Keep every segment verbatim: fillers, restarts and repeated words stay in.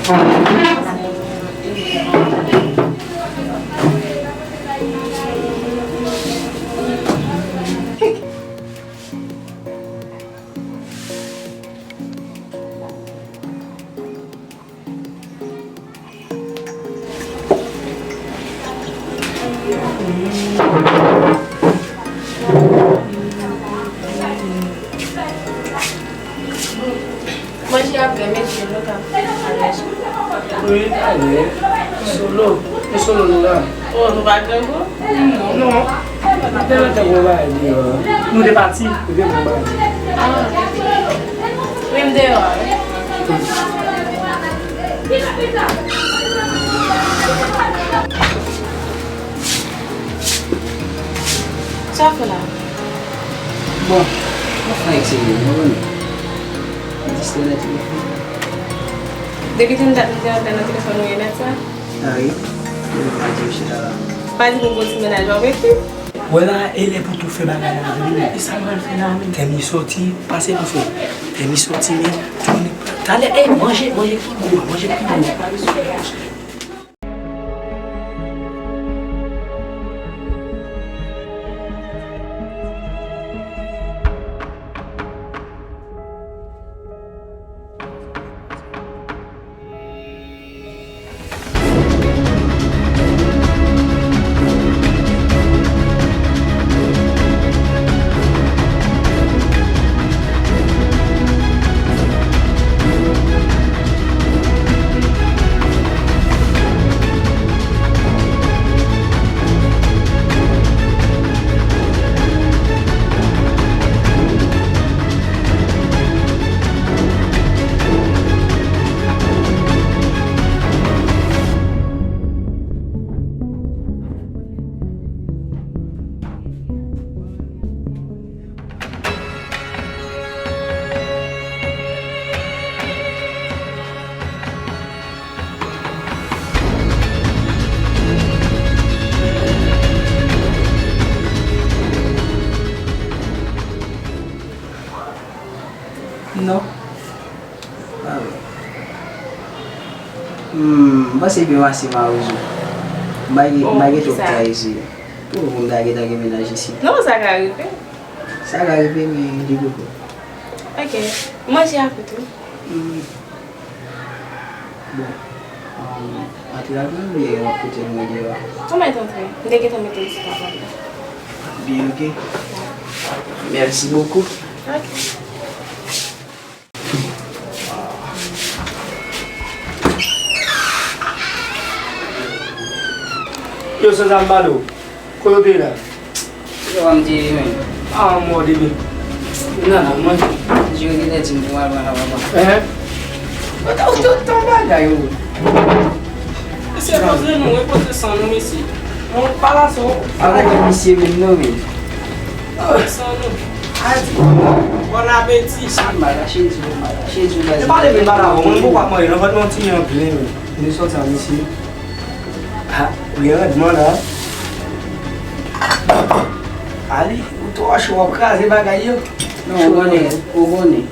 Manje ap fè, mesye, nou ka al manje. Wi, ale. Solo. Nou solo nou la. Oh, nou pa grangou? Non. Te lontan gwo bagay deyò. Nou te pati. Te gwo bagay. Ah. Wi, m deyò a, wi. Sa w ap fè la? Bon, mwen fè yon ti jan, ou konprann? Mwen distrè nan telefòn. Depi tout dat m te antre nan telefòn ou ye mèt sa? A wi. Mwen pa di m chita la. Pa di m ou gon ti mennaj w ap ekri. Wè la, e lè pou tou fè bagay la vre wi. E sa m pral fè la menm? Tè mi soti, pase pou fè. Tè mi soti, men, tounen. Talè, e, manje, manje pi gwo, manje pi gwo. Non. Pa vre. Hmm, m panse byen pase mawozo. M pa gen, m pa gen twòp kay isi. Pou m ta gentan gen mennaj isi. Non, sa ka rive. Sa ka rive, men li poko. Ok. Manje a koute. Hmm. Bon. Um, antre avè m oubyen w ap koute m deyò a? Ou mèt antre. M te gentan mete m sou tab la. Byen, ok. Merci beaucoup. Ok. Yo, Sozan Balo, kote w te ye la? Yo, m te ye, men. Ah, mò, depi. Non, non, mwen, je regrette di m pou al pran la, papa. Hein? Ou te, ou te, ou te yon bagay, ou. Mesye, poze nou, repoze san nou, mesye. Mwen, pa la, so. Avèk misye menm, non, men. Poze san nou. Bon apeti. Sa m ba la, cheri, bon, ba la, cheri, ba la. E pa de men ba la, mwen, mwen, poko ap manje, non, fòk mwen ti yon plen, men. Nou sòti an, mesye. Ha, ou gen randman la. Ali, ou twò cho, w ap kraze bagay yo. Non, ou konnen, ou konnen.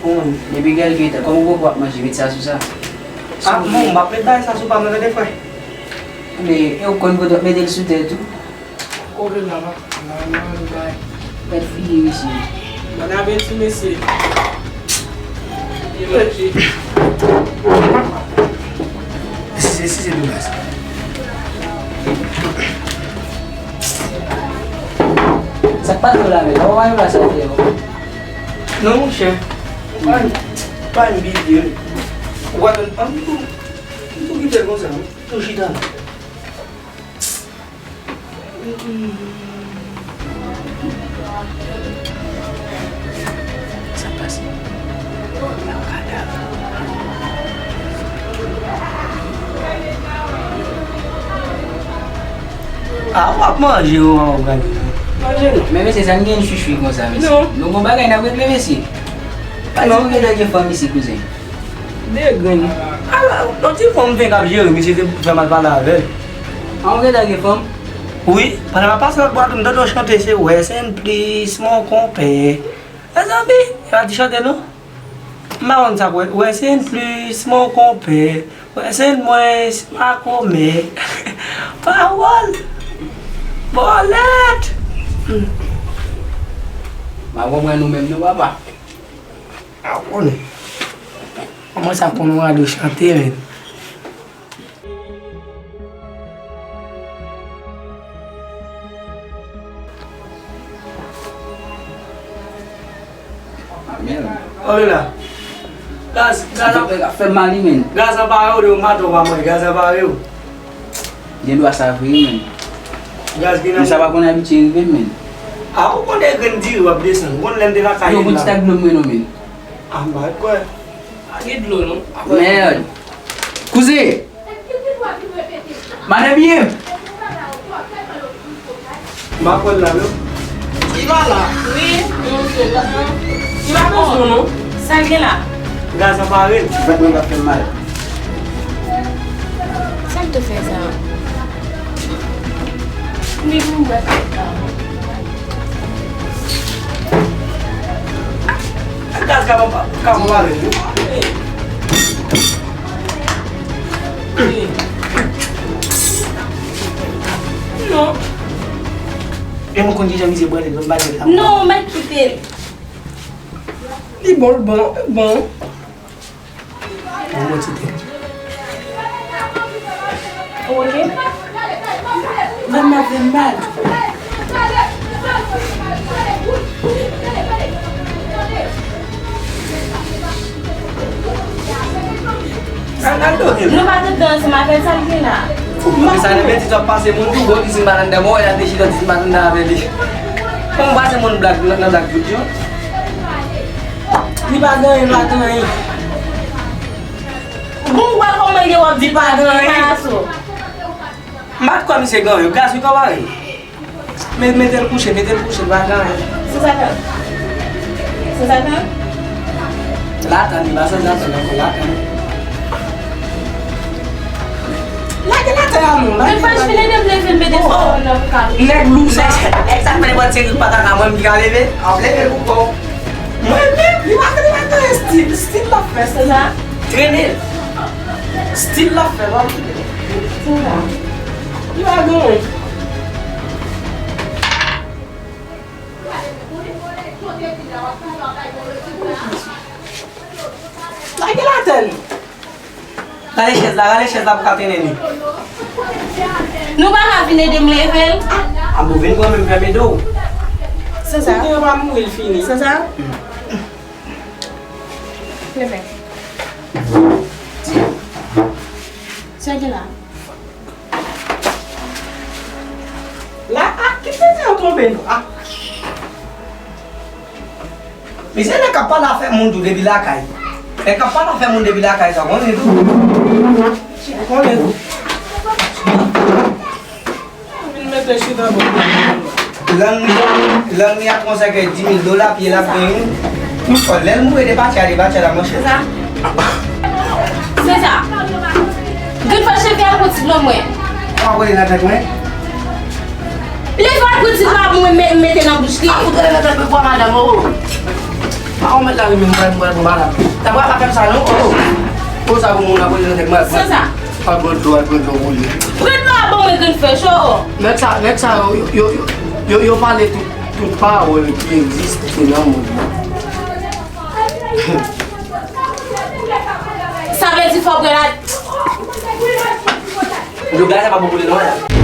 Ou konnen. Depi kèlke tan, kòm ou poko ap manje, met sa sou sa. Ah, non, m ap met bagay sa sou pa m nan, tande, frè. Men, e ou konn kote w ap mete l sou tèt ou? Kote la, la, la, la, la. Gad figi misye. Bon apeti, mesye. Byen manje. Si se, si se de baz. Sa k pase w la menm? Ou pa wè sa te yo? Non, monchè. Ou pa, pa yon bibye. Ou pa tann, an, m tou, m tou kite l konsa, wi. Tou chita la. Sa pase. Yon kadav. Ah, w ap manje, w ap gade. Manje non. Men mesye, sa n gen chwichwi konsa, mesye? Non. Nou gon bagay n ap regle, mesye. Pa di nou gentan gen fanm isi, kouzen. De grenn. Ala, yon ti fanm vin k ap jere misye, se pou fè mal pale avè l. A, ou gentan gen fanm? Wi, pandan m ap pase lòt bò a tou, m tande w chante, se West and Plis, mon konpè. Mezanmi, e pa ti chante non. M pa konn sa pou wè, wè se yon plis, mon konpè, wè se yon mwens, makomè. Pawòl! Bòlèt! M pa konprann nou menm non, papa. A konnen. Kòman sa konn rale chante, menn? Mèd. Wi la. Gaz, gaz ap fè m mal wi, menn. Gaz an pare w, de maten w pa manje, gaz an pare w. Gen dwa sa vre, menn. Gaz gen nan. Men sa pa konn abitye rive m, menn. A, ou konn de grenn diri w ap desann. Ou konn lè m te lakay la. Yo, bon ti tak dlo m mwen non, menn. A, m pa kwè. Pa gen dlo, non. Mèd. Kouzen! Madan byen! M pa kwè l la, non. Li pa la. Wi, li pa bezwen, non. Sa l gen la? Gaz an pare l. Fèt mwen pa fè m mal. Sa l te fè sa? Li vin bwè kaka. Gaz ka bon pa, ka bon pa ret wi. Non. E mwen konn kijan misye branle, ban m pale la. Non, mèt kite l. Li bon, l bon, l bon. Bon, bon, ti tèt. Ou oke? Mwen m ap fè m mal. Al, al dote m. Nou pa t antre ansanm avè l, sa l gen la? Fou, men sa nan betiz w ap pase moun tou, bon, di si m pa t anndan, bon, wè l ap te chita, di si m pa t anndan avè li. Kòman w pase moun blag nan, nan blag tout yo? Li pa gen anyen, li pa gen anyen. Bon, ou wè kòman l ye, w ap di pa gen anyen. M pa t kwè misye gen anyen. Gaz wi kòmari. Met, mete l kouche, mete l kouche, l pa gen anyen. San Satan. San Satan. L ap tann, li pa San Satan ankò, l ap tann. Lage l atè a non, lage l. Mwen pa vin ede m leve l mete sou kò l nan pou ka. Nèg lou sa. Nèg sa fè nenpòt seri pa kaka, mwen m ki ka leve. Ap leve pou kò w. Mwen menm, li pa, li pa gen stil, stil l ap fè, stil. Trennen l. Stil l ap fè, pa kite. Li pa gen. Lage l atè non. Rale chèz la, rale chèz la pou ka trennen li. Nou pa ka vin ede m leve l? A bon, vin pran men m fè m ede w. Se sa. Ou pa mouri, l fini. Se sa. Leve. Sège la. La, a, kite sa yo tonbe, non. A. Mesye, nèg k ap pale afè moun tou depi lakay. Nèg k ap pale afè moun depi lakay sa, konnen tou. Konnen tou. Vin mete chita bò. Lang li, lang li ap pran sa ke di mil dola, pye l ap gen youn. Yon fò, lè l mouri, depatya, depatya la, monchè. Se sa. Se sa. Gad fè cheve a pran ti dlo mwen. Ou ap rele nan tèt mwen? Leve al pran ti dlo a pou mwen me-, mete nan bouch li. A fout rele nan tèt mwen, pran madanm, o. Pa ou mèt la, wi, men mwen, mwen, mwen, madanm. Ta pral pa fè m sa, non, o. O, sa pou moun ap rele nan tèt mwen. Se sa. Al pran dlo, al pran dlo pou li. Pran dlo a ban mwen, grenn frè cho. Nèg sa, nèg sa yo, yo, yo, yo, yo pale tout, tout pawòl ki egziste nan mond lan. Sa vle di fò w pran la. Yo, bagay sa pa bon pou li non, la.